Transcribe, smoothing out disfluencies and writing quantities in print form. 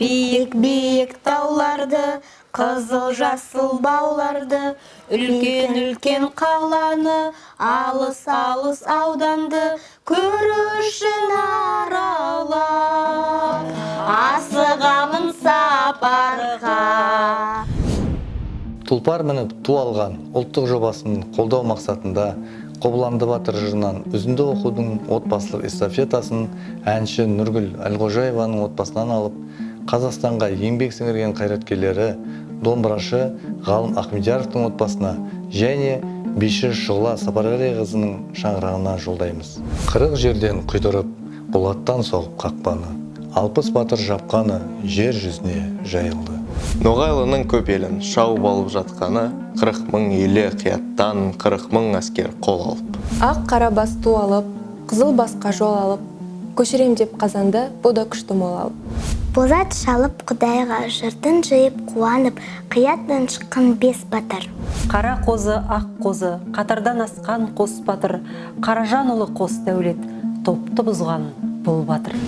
Биік-биік тауларды, қызыл жасыл бауларды, үлкен-үлкен қаланы, алыс-алыс ауданды көру үшін аралап, асығамын сапарға. Тұлпар мініп, ту алған ұлттық жобасын қолдау мақсатында Қобыланды батыр жырынан үзінді оқудың отбасылық эстафетасын әнші Нұргүл Әлқожаеваның отбасынан алып, Қазақстанға еңбек сіңірген қайраткерлері, домбырашы Ғалым Ахмедияровтың отбасына және биші Шұғыла Сапарғалиқызының шаңырағына жолдаймыз. 40 жерден құйдырып, болаттан соғып қақпаны, 60 батыр жапқаны жер жүзіне жайылды. Ноғайлының көп елін шауып алып жатқаны, 40 000 үйлі қияттан 40 000 әскер қол алып. Ақ қара бас ту алып, қызыл басқа жол алып, көшірем деп Қазанды, бұ да күшті мол алып. Болат шалып құдайға, жыртын жиып қуанып, Қияттан шыққан бес батыр. Қара қозы, ақ қозы, қатардан асқан қос батыр, Қаражан ұлы қос дәулет, топты бұзған бұл батыр.